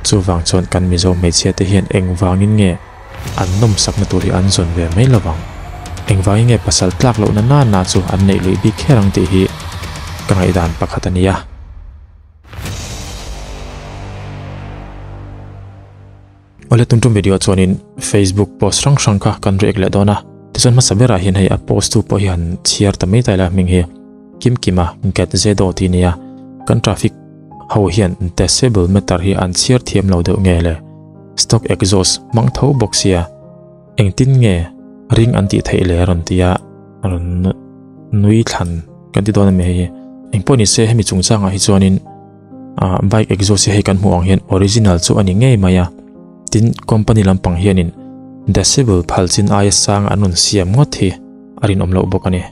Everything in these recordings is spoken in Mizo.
Chuvang chuan kan Mizo hmeichhia te hian engvangin nge an nawmsakna tur hi an zawn ve mai lovang? Engvangin nge pasal tlak lohna na na chu an neih luih bik kher ang tih hi ka ngaihdan pakhat a nia. Awle tun tum video chuanin Facebook post hrang hrang kha kan react leh dawn a, tichuan hmasa berah hian hei a post tu pawh hi han chhiar ta mai ta ila hming hi Kimkima Gatzedo tih a ni a, kan traffic ho hian decibel meter hi an chhiar thiam lo deuh nge le, stock exhaust hmang tho bawk sia engtin nge ring an tih theih le a rawn ti a, a rawn nui thlan kan ti dawn a mi hei hi engpawh ni se hemi chungchangah hi chuanin. ah bike exhaust hi hei kan hmuh ang hian original chu a ni ngei mai a tin company lampang hianin decibel phal chin aia sang an rawn siam ngawt hi a rinawm loh bawk a ni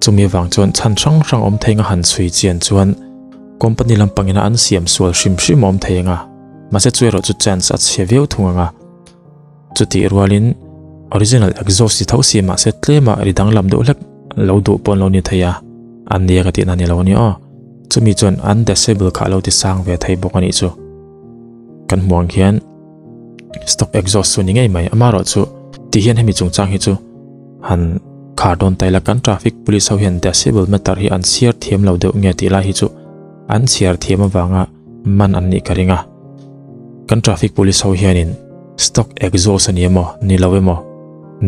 chumi avang chuan chhan hrang hrang awm thei anga han chhui chian chuan company lampang ina an siam sual hrim hrim awm thei anga mahse chu erawh chu chance a chhe viau thung anga chutih rualin original exhaust ti tho si mahse tlema ri danglam deuh hlek lo duh pawh an lo ni thei a an nia ka tihna a ni lo a ni aw. Chumi chuan an decibel kha a lo ti sang ve thei bawk a nih chu. Kan hmuh ang hian stock exhaust chu ni ngei mai amaherawh chu ti hian hemi chungchang hi chu han khar dawn ta ila kan traffic police ho hian decibel meter hi an chhiar thiam lo deuh nge tih lai hi chu an chhiar thiam avanga man an nih ka ring a. Kan traffic police ho hianin stock exhaust a ni emaw ni lo emaw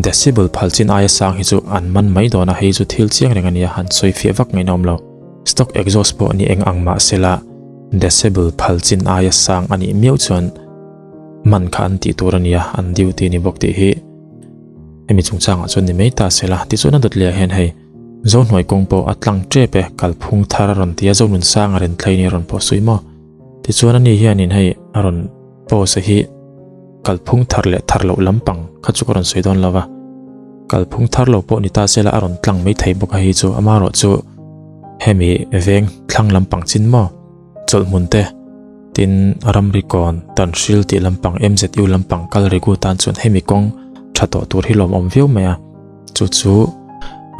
decibel phal chin aia sang hi chu an man mai dawn a hei chu thil chiang reng a nia han sawi fiah vak ngaihna awm lo. Stock exhaust pawh ni eng ang mah sela decibel phal chin aia sang a nih miau chuan man kha an tih tur a nia, an duty ni bawk tih hi hemi chungchangah chuan ni mai ta sela tichuan a dawt leh ah hian hei Zohnuai kawng pawh a tlang tep e kalphung thar a rawn ti a Zonunsang a renthlei ni a rawn pawh sui maw tichuan ani hianin hei a rawn post a hi kalphung thar leh thar loh lampang kha chu ka rawn sawi dawn lova kalphung thar lo pawh ni ta sela a rawn tlang mai thei bawk a hei chu amaherawh chu hemi veng thlang lampang chin maw chawlh hmun te tin ramri kawn tanhril tih lampang M_Z_U lampang kal regu tan chuan hemi kawng tha tawh tur hi lawmawm viau mai a chu chu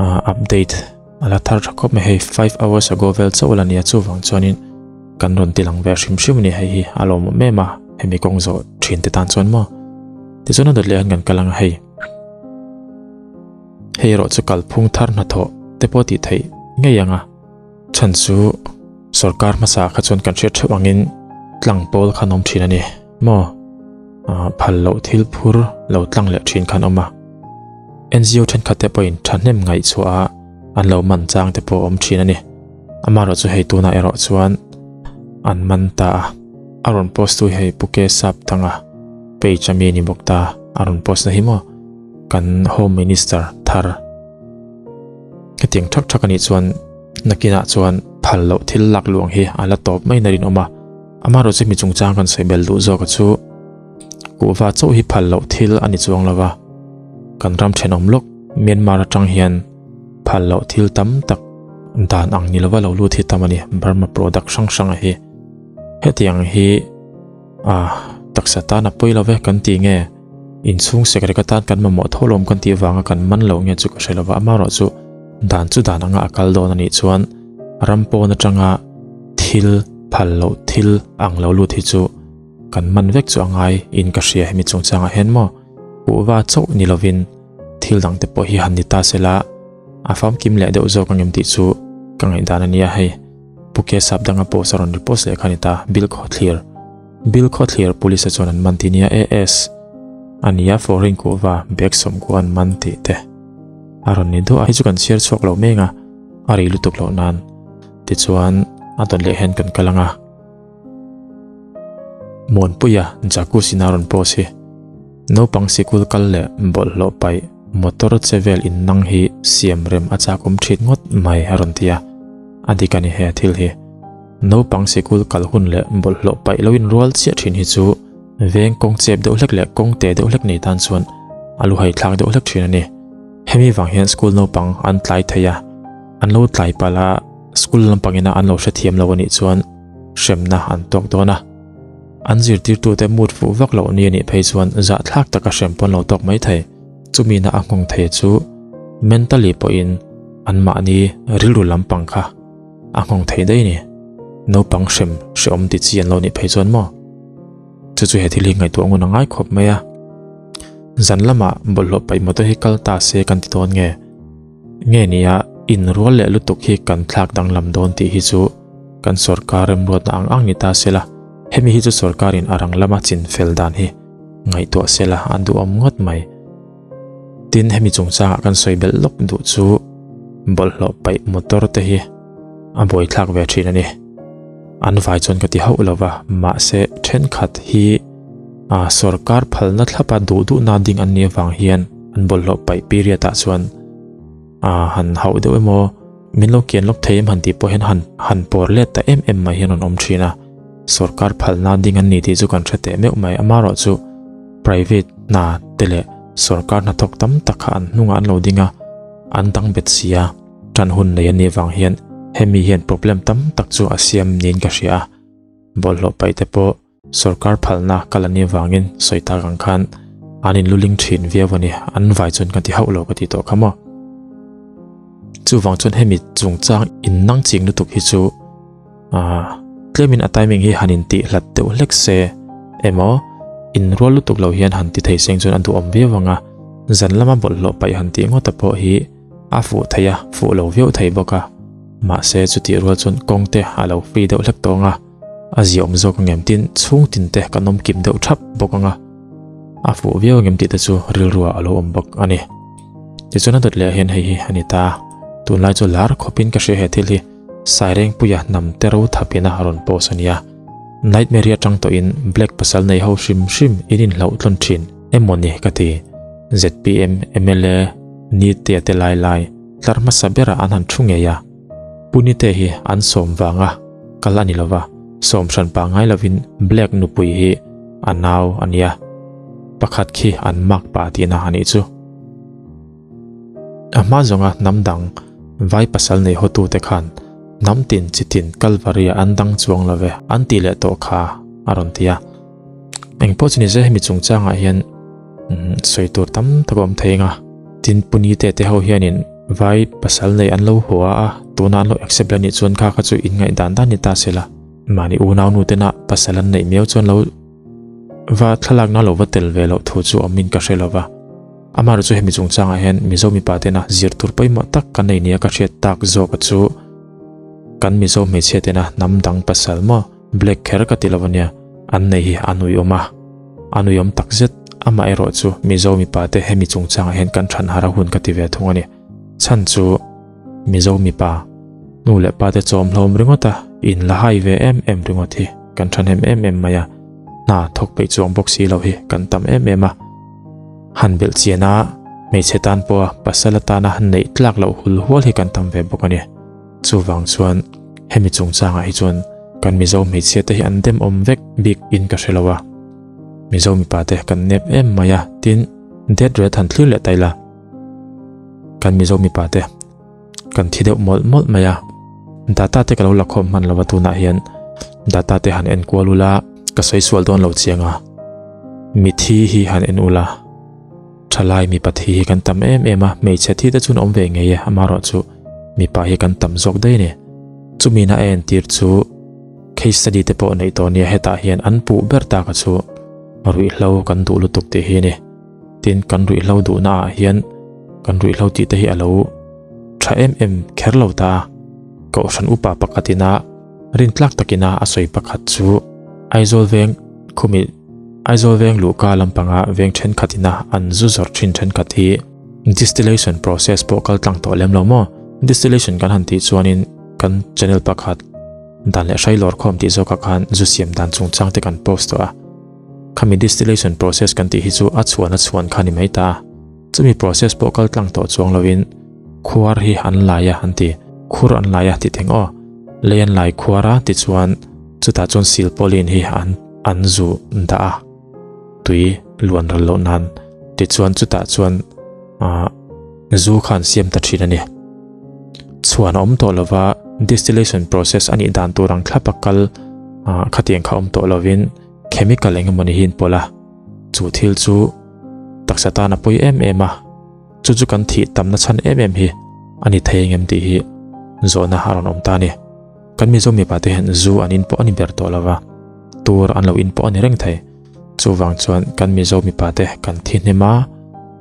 ah update a la thar tha khawp mai hei 5 hours ago vel chauh la nia chuvang chuanin kan rawn ti lang ve hrim hrim a ni hei hi a lawmawm em a hemi kawng zawh thin te tan chuan maw tichuan a dawt leh hian kan kal ang a hei hei erawh chu kalphung thar hnathawh te pawh tih theih ngei ang a chhan chu sorkar hmasa kha chuan kan hriat theuh angin tlang pawl khan awm thin a ni maw ah phal loh thil phur lo tlang leh thin khan awm a. NGO thenkhat te pawhin thahnem ngaihchhuah a an lo man chang te pawh a awm thin a ni. Amaherawh chu hei tunah erawh chuan an man ta a, a rawn post tu hi hei Pu K Sap Thanga page ami a ni bawk ta, a rawn post na hi maw kan Home Minister thar hetiang thak thak a nih chuan nakinah chuan phal loh thil lak luang hi a la tawp mai na rinawm a, amaherawh chu mi chungchang kan sawi bel duh zawk a chu. Kuhva chauh hi phal loh thil a ni chuang lova, kan ram thenawm lawk Myanmar atang hian phal loh thil tam tak dan ang ni lova lo lut hi tam a ni, Burma product hrang hrang a hi. Hetiang hi ah taksa tan a pawi lo ve kan ti nge, inchhung sekrek atan kan mamawh tho lawm kan tih vanga kan man loh nge chu ka hre lova, amaherawhchu dan chu dan anga a kal dawn a nih chuan ram pawn atanga thil phal loh thil ang lo lut hi chu Kan man vek chu a ngai in ka hria hemi chungchangah hian maw kuhva chauh ni lovin thil dang te pawh hi han ni ta sela a famkim leh deuh zawk ang em tih chu ka ngaihdan a nia hei Pu Ke Sap danga post a rawn repost leh kha ni ta Bill Khawthlir Bill Khawthlir police a chuan an man ti nia AS a nia foreign kuhva bag sawmkua an man tih te a rawn ni duah a hei chu kan chhiar chhuak lo meng a a rei lutuk loh nan tichuan a dawt leh hian kan kal ang a. Muanpuia jacuzzi na rawn post hi naupang sikul kal leh bawlhhlawh paih motor che vel in nang hi siam rem a chak awm thin ngawt mai a rawn ti a, a dik a ni he thil hi. Naupang sikul kal hun leh bawlhhlawh paih lo in rual chiah thin hi chu veng kawng chep deuh hlek leh kawng te deuh hlek nei tan chuan a lu hai thlak deuh hlek thin a ni. Hemi vang hian school naupang an tlai thei a, an lo tlai palh a school lampang ina an lo hrethiam lo a nih chuan hremna an tawk dawn a, an zirtirtute mut fuh vak loh ni a nih phei chuan zahthlak taka hrem pawn lo tawk mai thei. Chumina a nghawng thei chu mentally pawhin anmahni rilru lampang kha a nghawng thei daih a ni. Naupang hrem hreawm ti chi an lo nih phei chuan maw? Chu chu he thil hi ngaihtuah ngun a ngai khawp mai a. Zan lama bawlhhlawh paih motor hi kal ta se kan ti dawn nge? Nge nia inrual leh lutuk hi kan thlak danglam dawn tih hi chu kan sorkar remruatna ang ang ni ta sela, hemi hi chu sorkarin a rang lama chin fel dan hi ngaihtuah sela a duhawm ngawt mai. Tin, hemi chungchangah kan sawi belh lawk duh chu bawlhhlawh paih motor te hi a buaithlak ve thin a ni. An vai chuan ka ti hauh lo va, mahse thenkhat hi a sorkar phalna thlapa duh duhna ding an nih avang hian an bawlhhlawh paih period ah chuan a han hauh deuh emaw min lo kian lawk thei em han tih pawh hian han han pawr let ta em em mai hian an awm thin a. Sorkar phalna ding an ni tih chu kan hre teh meuh mai, amaherawh chu private hna te leh sorkar hnathawk tam tak kha an hnungah an lo ding a, an dang bet si a, tan hun nei an nih vang hian hemi hian problem tam tak chu a siam niin ka hria a, bawlhhlawh paih te pawh sorkar phalna kal an nih vangin sawi tak ang khan an inluling thin viau a ni, an vai chuan ka ti hauh lo ka ti tawh kha maw. Chuvang chuan hemi chungchang innang ching lutuk hi chu Ah, tlemin a timing hi han intih hlat deuh hlek se emaw inrual lutuk lo hian han ti thei seng chuan a duhawm viau ang a, zan lama bawlhhlawh paih han tih ngawt a pawh hi a fuh thei a, fuh lo viau thei bawk a. Mahse chutih rual chuan kawng te a lo free deuh hlek tawng a, a ziaawm zawk ang em tin chhung tin te kan awm kim deuh thap bawk ang a, a fuh viau ang em tih te chu rilruah a lo awm bawk a ni. Tichuan a dawt leh ah hian hei hi a ni ta, tunlai chu lar khawpin ka hria he thil hi. Sairengpuia hnam te ro thapin a rawn post a nia. Nightmare atang tawhin Black pasal nei ho hrim hrim in inhlauh tlawn thin emaw ni ka ti. ZPM mla Nitea te lai lai tlar hmasa berah an han thu ngei a. Pu Nite hi an sawm vanga kal a ni lova, sawm hran pah ngai lovin Black nupui hi a nau a nia. Pakhat khi an mak pah tihna a nih chu. A hma zawnga hnam dang vai pasal nei hawtute khan hnam tin chi tin Kalvaria an dang chuang lo ve an tih leh tawh kha a rawn ti a. Engpawh chu ni se hemi chungchangah hian sawi tur tam tak a awm thei ang a. Tin Punite te ho hianin vai pasal nei an lo hua a, tuna an lo accept leh anih chuan kha kha chu inngaihdan dan ni ta sela. Mahni unau nu tena pasal an neih miau chuan lo va thlalakna lo va tel ve loh thu chu awmin ka hre lo va. Amaherawhchu hemi chungchangah hian Mizo mipa tena zir tur pawimawh tak kan nei nia ka hriat tak zawka chu kan Mizo hmeichhia tena hnam dang pasal maw black kher ka ti lo ania an nei hi a nuiawm a, a nuiawm tak zet. Amaherawhchu Mizo mipa te hemi chungchangah hian kan than har a hun ka ti ve thung a ni. Chhan chu Mizo mipa nu leh pa te chawm hlawm ringawt a in la hai ve em em ringawt hi kan thahnem em em mai a, hna thawk peih chuang bawk si lo hi kan tam em em a. Han belh chian a, hmeichhe tan pawha pasal atana neih tlak loh hul hual hi kan tam ve bawk a ni. Chuvang chuan hemi chungchangah hi chuan kan Mizo hmeichhia te hi an demawm vek bik in ka hre lo a. Mizo mipa te kan nep em mai a, tin death rate han thlir leh ta ila kan Mizo mipa te kan thi deuh mawlh mawlh mai a. Data te ka lo la khawm hman lo a tunah hian data te han en kual ula ka sawi sual dawn lo chiang a. Mithi hi han en ula thalai mipa thi hi kan tam em em a, hmeichhe thi te chuan awm ve ngei e amaherawhchu mipa hi kan tam zawk daih a ni. Chumi na a entir chu case study te pawh neih tawh nia hetah hian an puh ber taka chu ruihhlo kan duh lutuk tih hi a ni. Tin kan ruihhlo duhna ah hian kan ruihhlo tih te hi a lo tha em em kher lo ta a, Kohhran upa pakhatina rintlak takina a sawi pakhat chu Aizawl veng khumi Aizawl veng luhka lampanga veng thenkhatina an zu zawrh thin thenkhat hi distillation process pawh kal tlang tawh lem lo maw? Distillation kan han tih chuanin kan channel pakhat dan leh hrai lawr khawm tih zawkah khan zu siam dan chungchang te kan post tawh a. Khami distillation process kan tih hi chu a chhuan a chhuan kha ni mai ta. Chumi process pawh kal tlang tawh chuang lovin khuar hi an lai a an ti. Khur an lai a tih theng aw. Lei an lai khuar a tichuan chutah chuan silpauline hi an an zu dah a tui luan ral loh nan tichuan chutah chuan ah zu kha an siam ta thin a ni. Chhuan a awm tawh lova distillation process a nih dan tur ang thlap a kal ah khatiang kha awm tawh lovin chemical eng emawni hi an pawlh a, chu thil chu taksa tan a pawi em em a, chu chu kan thih tamna chhan em em hi a ni thei engem tih hi zawhna a rawn awm ta a ni. Kan Mizo mipa te hian zu an in pawh a ni ber tawh lova, tur an lo in pawh a ni reng thei. Chuvang chuan kan Mizo mipa te kan thi hnem a,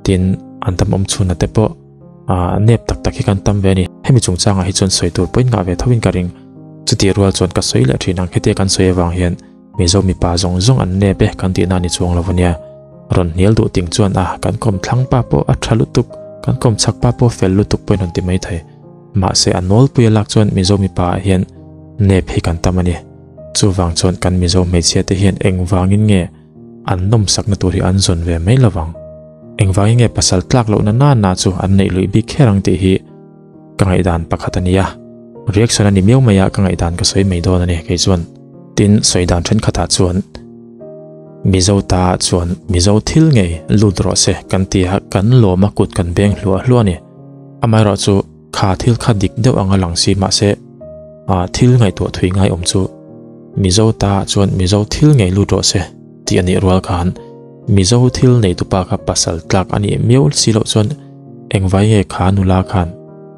tin an tam awm chhunna te pawh nep tak tak hi kan tam ve a ni. Hemi chungchangah hi chuan sawi tur pawhin ngah ve tho in ka ring. Chutih rual chuan ka sawi leh thin ang hetia kan sawi avang hian Mizo mipa zawng zawng an nep e kan tihna a ni chuang lo a nia. Rawn hnial duh ting chuan a kan kawm thlang pa pawh a tha lutuk, kan kawm chhak pa pawh fel lutuk pawhin rawn ti mai thei. Mahse a nawlpui a lak chuan Mizo mipa ah hian nep hi kan tam a ni. Chuvang chuan kan Mizo hmeichhia te hian engvangin nge an nawmsakna tur hi an zawn ve mai lovang. Engvangin nge pasal tlak lohna nana chu an neih luih bik kher ang tih hi ka ngaihdan pakhat a nia. Reaction a ni miau mai a ka ngaihdan ka sawi mai dawn a ni kei chuan. Tin sawi dan thenkhatah chuan Mizo ta chuan Mizo thil ngei lut rawh se kan ti a kan lawm a kut kan beng hluah hluah a ni. Amaherawh chu kha thil kha dik deuh anga lang si mahse thil ngaihtuah thui ngai awm chu Mizo ta chuan Mizo thil ngei lut rawh se tih a nih rual khan Mizo thil neitupa kha pasal tlak a nih miau si loh chuan engvai nge kha nula khan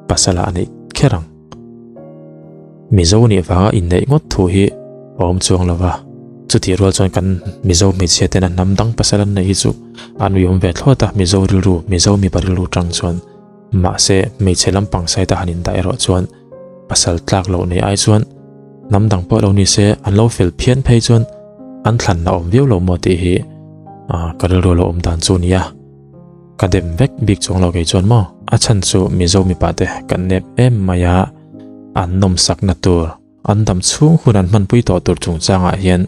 pasala a neih kher ang. Mizo nih vanga inneih ngawt thu hi a awm chuang lo va, chutih rual chuan kan Mizo hmeichhia tena hnam dang pasal an neih hi chu an uiawm ve thlawt a, Mizo rilru, Mizo mipa rilru tang chuan mahse hmeichhe lampang side a han indah erawh chuan pasal tlak loh nei ai chuan hnam dang pawh lo ni se an lo fel phian phei chuan an thlanna awm viau lo maw tih hi ka rilru lo awm dan chu a nia. Ka dem vek bik chuang lo kei chuan maw? A chhan chu Mizo mipa te kan nep em mai a, an nawmsakna tur, an dam chhung hun an hmanpui tawh tur chungchangah hian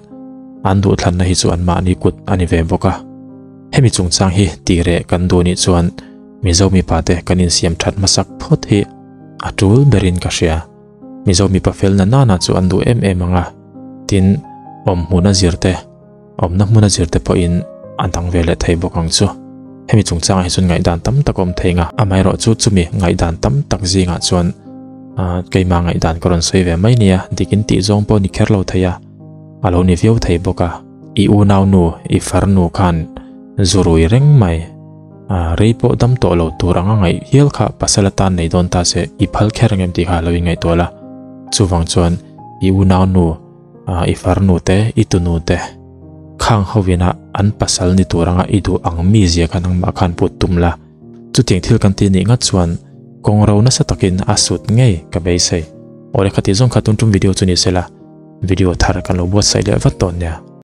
an duhthlanna hi chu anmahni kut a ni ve bawk a. Hemi chungchang hi tih reh kan duh nih chuan Mizo mipa te kan insiam that hmasak phawt hi a tul berin ka hria. Mizo mipa fel na nana chu an duh em em ang a, tin awm hmun a zir te, Awmna hmuna zirte pawhin a dang ve leh thei bawk ang chu. Hemi chungchangah hi chuan ngaihdan tam tak a awm thei nga, amaherawhchu chumi ngaihdan tam tak zingah chuan keimah ngaihdan ka rawn sawi ve mai nia, dikin tih zawng pawh ni kher lo thei a, a lo ni viau thei bawk a. I unaunu, i farnu khan zurui reng mai, rei pawh dam tawh lo tur anga ngaih hial kha pasal atan nei dawn ta se i phal kher ang em tih kha a lo inngaihtuah la. Chuvang chuan i unaunu, I farnu te, i tunu te, khang hovina an pasal ni tur anga i duh ang mi zia kha nangmah khan put tum la. Chutiang thil kan ti nih ngat chuan kawng ro nasa takin a sut ngei ka beisei. Awle khati zawng kha tun tum video chu ni sela, video thar kan lo buatsaih leh vat dawn nia.